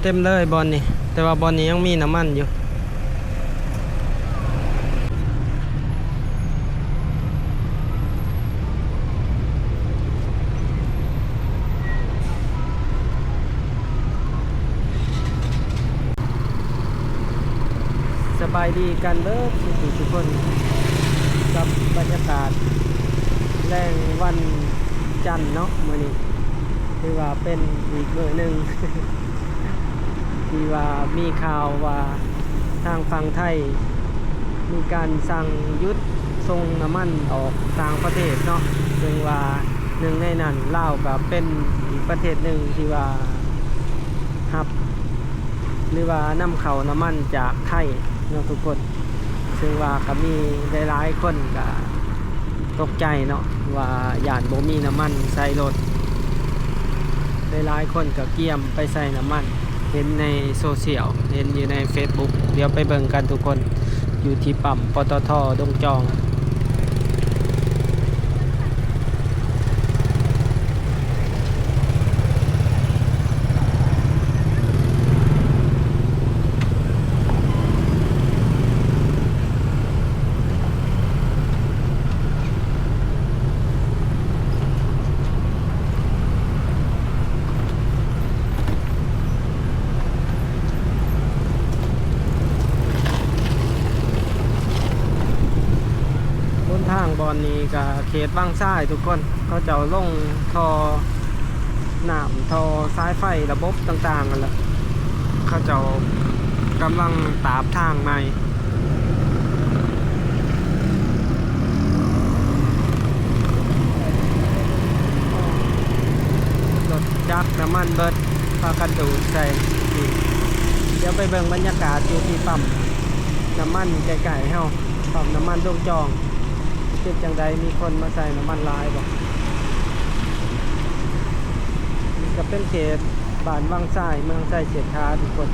ເຕັມເລີຍບ່ອນນີ້ ແຕ່ວ່າບ່ອນນີ້ຍັງມີນ້ຳມັນຢູ່. ສະບາຍດີກັນເບີດສູ່ຜູ້ສູ່ຄົນ ກັບບັນຍາກາດແລງວັນຈັນເນາະ ມື້ນີ້ຖືວ່າເປັນອີກມື້ໜຶ່ງ ທີ່ວ່າມີຂ່າວວ່າທາງຝັ່ງໄທມີການສັ່ງຢຸດສົ່ງນ້ຳມັນອອກຕ່າງປະເທດເນາະ ເຊິ່ງວ່າໜຶ່ງໃນນັ້ນລາວກໍເປັນອີກປະເທດໜຶ່ງທີ່ວ່າຮັບ ຫຼືວ່ານຳເຂົ້ານ້ຳມັນຈາກໄທເນາະທຸກຄົນ ເຊິ່ງວ່າກໍມີຫຼາຍໆຄົນກໍຕົກໃຈເນາະ ວ່າຢ້ານບໍ່ມີນ້ຳມັນໃສ່ລົດ ຫຼາຍໆຄົນກໍກຽມໄປໃສ່ນ້ຳມັນ ເຫັນໃນໂຊຊຽວ ເຫັນຢູ່ໃນເຟສບຸກ ດຽວໄປເບິ່ງກັນທຸກຄົນ ຢູ່ທີ່ປ້ຳ ປຕທ ດົງຈອງ. ຫົນທາງບ່ອນນີ້ກໍເຂດວັງຊາຍທຸກຄົນ ເຂົາເຈົ້າລົງທໍ່ນ້ຳ ທໍ່ສາຍໄຟ ລະບົບຕ່າງໆຫັ້ນແຫຼະ ເຂົາເຈົ້າກຳລັງຕາບທາງໃໝ່. ລົດຈັກນ້ຳມັນເບິດ ພາກັນດູດໃສ່. ດຽວໄປເບິ່ງບັນຍາກາດຢູ່ທີ່ປ້ຳນ້ຳມັນໃກ້ໆເຮົາ ປ້ຳນ້ຳມັນດົງຈອງ ເປັນຈັ່ງໃດ ມີຄົນມາໃສ່ນ້ຳມັນຫຼາຍບໍ່? ນີ້ກໍເປັນເຂດບ້ານວັງຊາຍ ເມືອງໄຊເສດຖາທຸກຄົນ.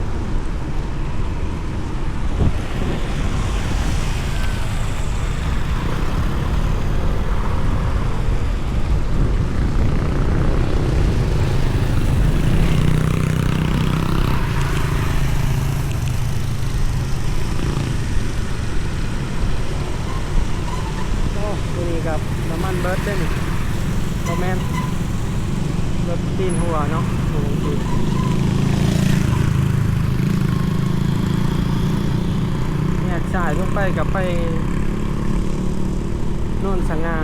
ໂອ້ ມື້ນີ້ກໍນ້ຳມັນເບິດເດ້ນີ້ ບໍ່ແມ່ນ ລົດຕີນຫົວເນາະ ໂອ້ ແຍກຊ້າຍລົງໄປກໍໄປໂນນສະຫງ່າ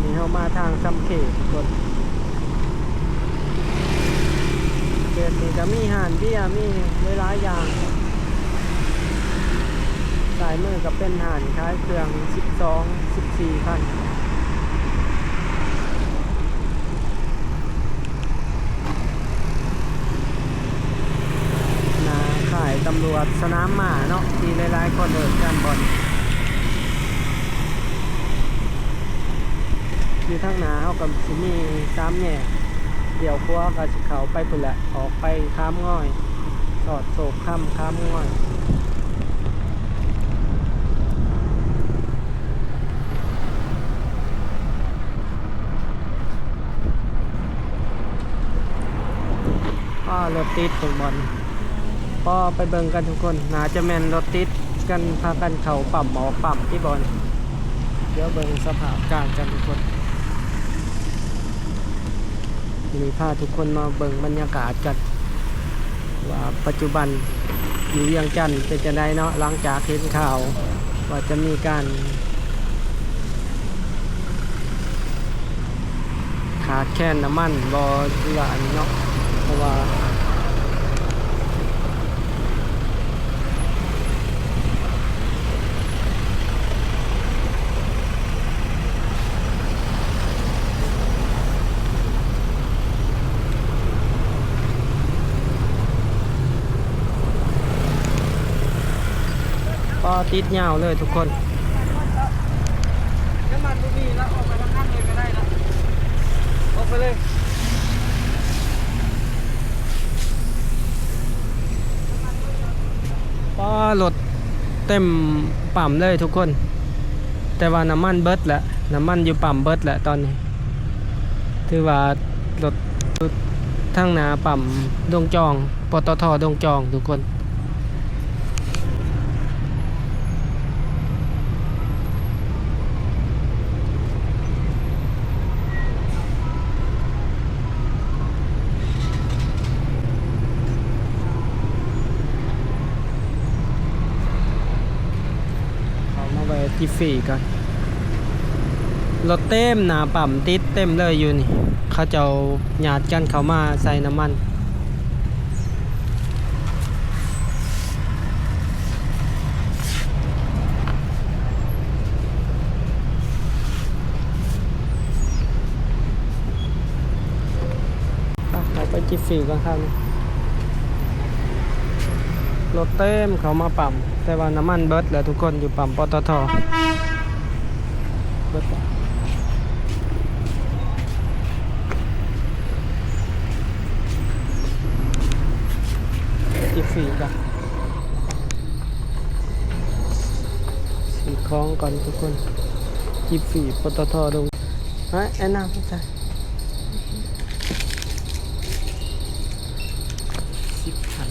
ນີ້ເຮົາມາທາງຊຳເຂດ ເຂດນີ້ກໍມີຮ້ານເບຍ ມີຫຼາຍໆຢ່າງ. ຊ້າຍມືກໍເປັນຮ້ານຂາຍເຄື່ອງສິບສອງ ສິບສີ່ພັນ. ໜ້າຄ້າຍຕຳຫຼວດສະໜາມມ້າເນາະ ທີ່ຫຼາຍໆຄົນເອີ້ນກັນບ່ອນ ຢູ່ທາງໜ້າເຮົາກໍຊິມີສາມແຍກ ລ້ຽວຂວາກໍຊິເຂົ້າໄປພຸ້ນແຫຼະ ອອກໄປຂາມງອຍ ສອດໂຊກຄຳ ຂາມງອຍ. ອ້າ ລົດຕິດເບິ່ງບ່ອນ ພໍໄປເບິ່ງກັນທຸກຄົນ ໜ້າຈະແມ່ນລົດຕິດກັນ ພາກັນເຂົ້າປ້ຳອອກປ້ຳຕິບ່ອນ. ດຽວເບິ່ງສະພາບການກັນທຸກຄົນ ມື້ນີ້ພາທຸກຄົນມາເບິ່ງບັນຍາກາດກັນ ວ່າປັດຈຸບັນຢູ່ວຽງຈັນເປັນຈັ່ງໃດເນາະ ຫຼັງຈາກເຫັນຂ່າວວ່າຈະມີການຂາດແຄນນ້ຳມັນບໍ່ ຫຼືວ່າອັນນີ້ເນາະ ເພາະວ່າ ປ້າ ຕິດຍາວເລີຍທຸກຄົນ ນ້ຳມັນບໍ່ມີແລ້ວ ອອກໄປທາງນັ້ນເລີຍກໍໄດ້ລະ ອອກໄປເລີຍ. ປ້າ ລົດເຕັມປ້ຳເລີຍທຸກຄົນ ແຕ່ວ່ານ້ຳມັນເບິດແຫຼະ ນ້ຳມັນຢູ່ປ້ຳເບິດແຫຼະຕອນນີ້ ຖືວ່າລົດ ທາງໜ້າປ້ຳດົງຈອງ ປຕທ ດົງຈອງ ທຸກຄົນ. ເຂົ້າມາແວ່ຈິບຟຣີກ່ອນ. ລົດເຕັມໜ້າປ້ຳ ຕິດເຕັມເລີຍຢູ່ນີ້. ເຂົາເຈົ້າຍາດກັນເຂົ້າມາໃສ່ນ້ຳມັນ. ໄປ ເຂົ້າໄປຈິບຟຣີກ່ອນຄັບ. ລົດເຕັມເຂົ້າມາປ້ຳ ແຕ່ວ່ານ້ຳມັນເບິດແລ້ວທຸກຄົນ ຢູ່ປ້ຳ ປຕທ ເບິດແລ້ວ. ຈິບຟຣີກ່ອນ ຊື້ຂອງກ່ອນທຸກຄົນ. ຈິບຟຣີ ປຕທ ດົງ ເອີຍ ແອນນາ ໄປໃສ? ສິບພັນ.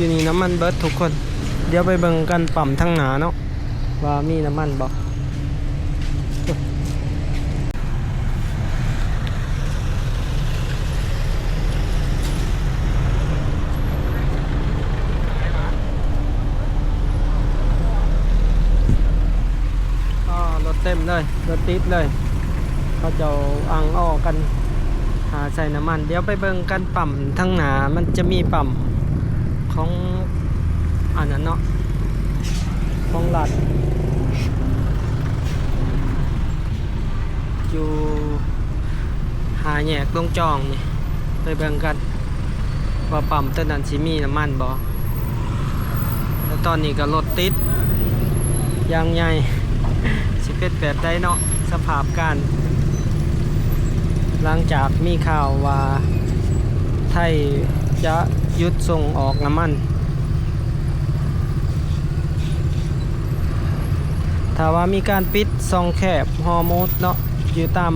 ຢູ່ນີ້ນ້ຳມັນເບິດທຸກຄົນ. ດຽວໄປເບິ່ງກັນປ້ຳທາງໜ້າເນາະ ວ່າມີນ້ຳມັນບໍ່. ອໍ ລົດເຕັມເລີຍ ລົດຕິດເລີຍ. ເຂົາເຈົ້າອັ່ງອໍກັນຫາໃສ່ນ້ຳມັນ. ດຽວໄປເບິ່ງກັນປ້ຳທາງໜ້າ ມັນຈະມີປ້ຳຂອງອັນນັ້ນເນາະ ຂອງລັດ ຢູ່ຫ້າແຍກດົງຈອງນີ້ ໄປເບິ່ງກັນວ່າປ້ຳໂຕນັ້ນຊິມີນ້ຳມັນບໍ່. ແລະຕອນນີ້ກໍລົດຕິດຢ່າງໃຫຍ່ ຊິເປັນແບບໃດເນາະ ສະພາບການ ຫຼັງຈາກມີຂ່າວວ່າໄທຈະຢຸດສົ່ງອອກນ້ຳມັນ. ຖ້າວ່າມີການປິດຊ່ອງແຄບຮໍມຸດເນາະ ຢູ່ຕາມ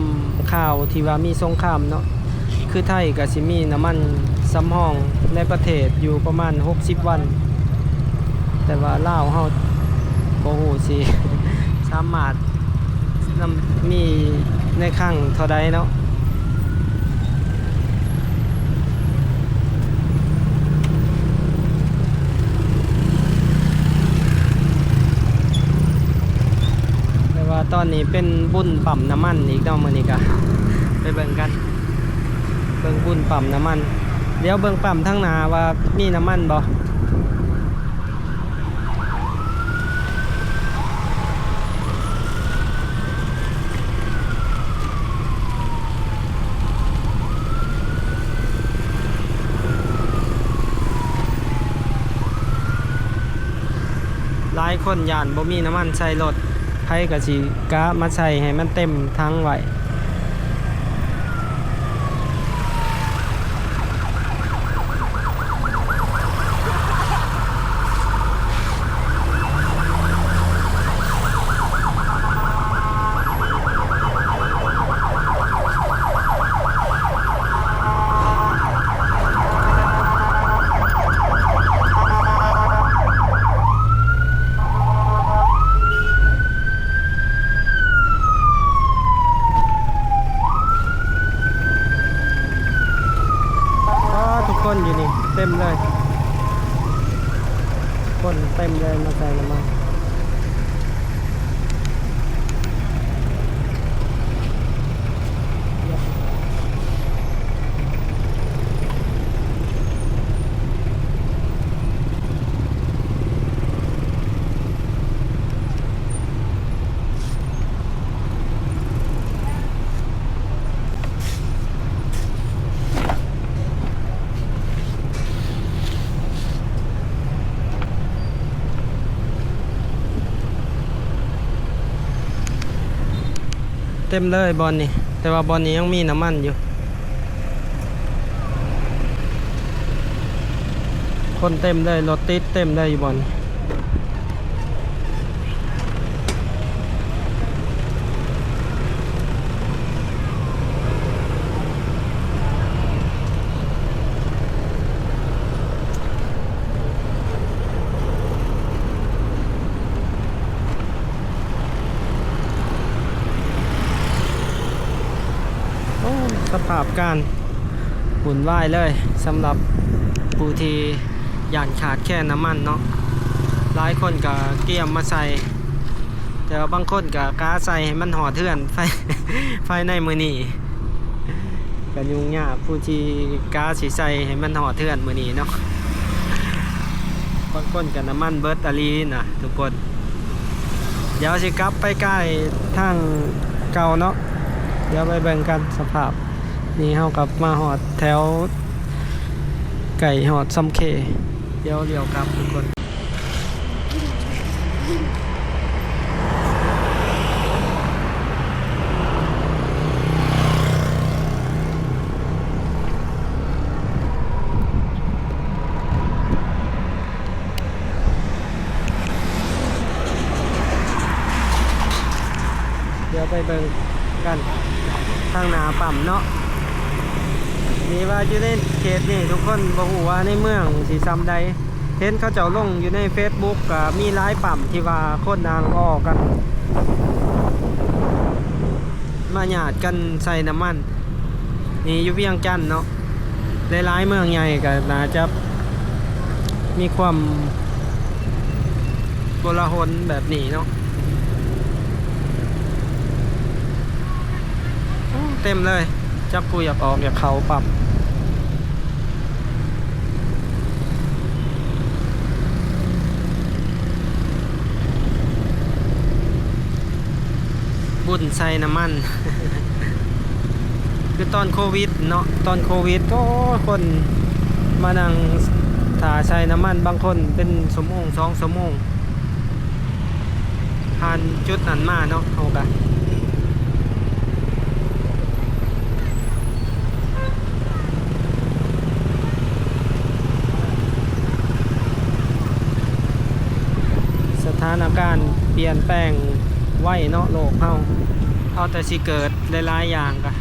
ຂ່າວທີ່ວ່າມີສົງຄາມເນາະ ຄືໄທກໍຊິມີນ້ຳມັນສຳຮອງໃນປະເທດຢູ່ປະມານຫົກສິບວັນ, ແຕ່ວ່າລາວເຮົາບໍ່ຮູ້ຊິສາມາດ ນຳ ມີໃນຄັ້ງເທົ່າໃດເນາະ. ແຕ່ວ່າຕອນນີ້ເປັນບຸນປ້ຳນ້ຳມັນອີກເນາະ ມື້ນີ້ກະໄປເບິ່ງກັນ ເບິ່ງບຸນປ້ຳນ້ຳມັນ. ດຽວເບິ່ງປ້ຳທາງໜ້າວ່າມີນ້ຳມັນບໍ່. ຫຼາຍຄົນຢ້ານບໍ່ມີນ້ຳມັນໃສ່ລົດ, ໃຜກໍຊິກະມາໃສ່ໃຫ້ມັນເຕັມຖັງໄວ້. ອໍ ທຸກຄົນຢູ່ນີ້ເຕັມເລີຍ, ຄົນເຕັມເລີຍມາໃສ່ນ້ຳມັນ. ໂ ເຕັມເລີຍບ່ອນນີ້ ແຕ່ວ່າບ່ອນນີ້ຍັງມີນ້ຳມັນຢູ່. ຄົນເຕັມເລີຍ ລົດຕິດເຕັມເລີຍຢູ່ບ່ອນນີ້. ໂອ້ ສະພາບການວຸ່ນວາຍເລີຍ ສຳລັບຜູ້ທີ່ຢ້ານຂາດແຄນນ້ຳມັນເນາະ. ຫຼາຍຄົນກໍກຽມມາໃສ່ ແຕ່ວ່າບາງຄົນກໍກະໃສ່ໃຫ້ມັນຮອດເຮືອນ ພາຍ ພາຍໃນມື້ນີ້ ກໍຫຍຸ້ງຍາກ ຜູ້ທີ່ກະຊິໃສ່ໃຫ້ມັນຮອດເຮືອນມື້ນີ້ເນາະ. ບາງຄົນກໍນ້ຳມັນເບິດອີ່ຫຼີນະທຸກຄົນ. ດຽວຊິກັບໄປໃກ້ທາງເກົ່າເນາະ ດຽວໄປເບິ່ງກັນສະພາບ. ນີ້ເຮົາກັບມາຮອດແຖວໃກ້ຮອດຊຳເຄ ດຽວລ້ຽວກັບທຸກຄົນ. ດຽວໄປເບິ່ງກັນທາງໜ້າປ້ຳເນາະ. ນີ້ວ່າຢູ່ໃນເຂດນີ້ ທຸກຄົນບໍ່ຮູ້ວ່າໃນເມືອງຊິຊ່ຳໃດ. ເຫັນເຂົາເຈົ້າລົງຢູ່ໃນເຟສບຸກ ກໍມີຫຼາຍປ້ຳທີ່ວ່າຄົນນັ່ງອໍກັນ ມາຍາດກັນໃສ່ນ້ຳມັນ. ນີ້ຢູ່ວຽງຈັນເນາະ ຫຼາຍໆເມືອງໃຫຍ່ກໍໜ້າຈະມີຄວາມໂກລາຫົນແບບນີ້ເນາະ. ໂອ້ ເຕັມເລີຍ ຈັກຜູ້ຢາກອອກຢາກເຂົ້າປ້ຳ. ບຸນໃສ່ນ້ຳມັນ ຄືຕອນໂຄວິດເນາະ ຕອນໂຄວິດ ໂອ້ ຄົນມານັ່ງຖ້າໃສ່ນ້ຳມັນ ບາງຄົນເປັນຊົ່ວໂມງ ສອງຊົ່ວໂມງ. ຜ່ານຈຸດນັ້ນມາເນາະ ເຮົາກະ ສະຖານະການປ່ຽນແປງໄວເນາະ ໂລກເຮົາ ເອົາແຕ່ຊິເກີດຫຼາຍໆຢ່າງກະ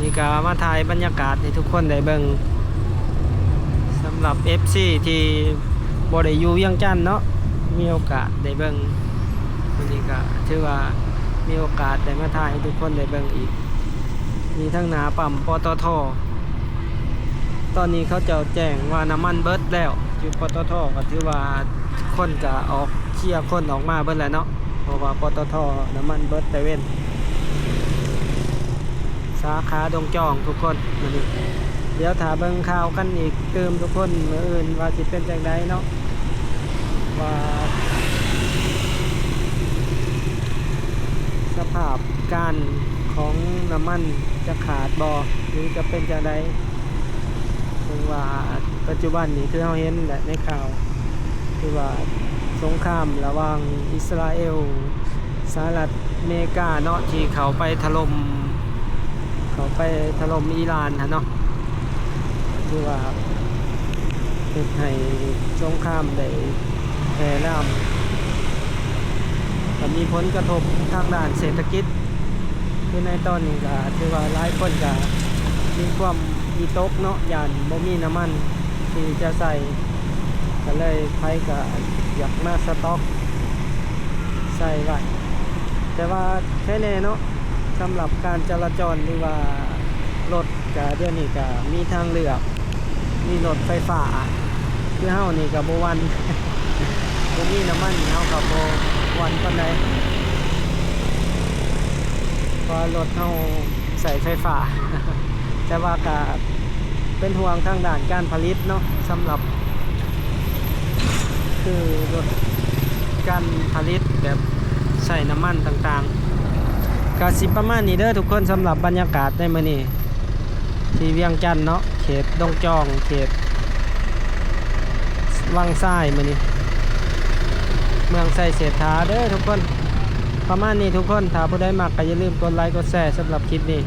ນີ້ກະມາຖ່າຍບັນຍາກາດໃຫ້ທຸກຄົນໄດ້ເບິ່ງ ສຳລັບເອັຟຊີທີ່ບໍ່ໄດ້ຢູ່ວຽງຈັນເນາະ ມີໂອກາດໄດ້ເບິ່ງ ມື້ນີ້ກະຖືວ່າມີໂອກາດໄດ້ມາຖ່າຍໃຫ້ທຸກຄົນໄດ້ເບິ່ງອີກ. ມີທັງໜ້າປ້ຳ ປຕທ. ຕອນນີ້ເຂົາເຈົ້າແຈ້ງວ່ານ້ຳມັນເບິດແລ້ວ ຢູ່ ປຕທ ກໍຖືວ່າຄົນກໍອອກ ເຄຍຄົນອອກມາເບິດແລ້ວເນາະ ເພາະວ່າ ປຕທ ນ້ຳມັນເບິດແຕ່ເວັນ ສາຂາດົງຈອງທຸກຄົນ. ມື້ນີ້ດຽວຖ້າເບິ່ງຂ່າວກັນອີກຕື່ມທຸກຄົນ ມື້ອື່ນວ່າຊິເປັນຈັ່ງໃດເນາະ ວ່າສະພາບການຂອງນ້ຳມັນຈະຂາດບໍ່ ຫຼືຈະເປັນຈັ່ງໃດ. ເຊິ່ງວ່າປັດຈຸບັນນີ້ຄືເຮົາເຫັນແຫຼະໃນຂ່າວ ຄືວ່າສົງຄາມລະຫວ່າງອິດສະຣາເອວ ສະຫະລັດອາເມລິກາເນາະ ທີ່ເຂົ້າໄປຖະຫຼົ່ມ ເຂົ້າໄປຖະຫຼົ່ມອີຣານຫັ້ນເນາະ ຄືວ່າເຮັດໃຫ້ສົງຄາມໄດ້ແຜ່ລາມ ກໍມີຜົນກະທົບທາງດ້ານເສດຖະກິດ. ຄືໃນຕອນນີ້ກໍຖືວ່າຫຼາຍຄົນກໍມີຄວາມວິຕົກເນາະ ຢ້ານບໍ່ມີນ້ຳມັນທີ່ຈະໃຊ້ ກໍເລີຍໃຜກໍຢາກມາສະຕັອກໃສ່ໄວ້. ແຕ່ວ່າແທ້ແນ່ເນາະ ສຳລັບການຈະລາຈອນ ຫຼືວ່າລົດ ກະດຽວນີ້ກະມີທາງເລືອກ ມີລົດໄຟຟ້າ ຄືເຮົານີ້ກະບໍ່ຫວັ່ນ ບໍ່ມີນ້ຳມັນ ເຮົາກະບໍ່ຫວັ່ນປານໃດ ເພາະວ່າລົດເຮົາໃຊ້ໄຟຟ້າ. ແຕ່ວ່າກະເປັນຫ່ວງທາງດ້ານການຜະລິດເນາະ ສຳລັບ ຄືລົດ ການຜະລິດແບບໃຊ້ນ້ຳມັນຕ່າງໆ. ກະຊິປະມານນີ້ເດີທຸກຄົນ ສຳລັບບັນຍາກາດໃນມື້ນີ້ ທີ່ວຽງຈັນເນາະ ເຂດດົງຈອງ ເຂດວັງຊາຍ ມື້ນີ້ ເມືອງໄຊເສດຖາເດີທຸກຄົນ. ປະມານນີ້ທຸກຄົນ ຖ້າຜູ້ໃດມັກກໍຢ່າລືມກົດໄລກົດແຊສຳລັບຄລິບນີ້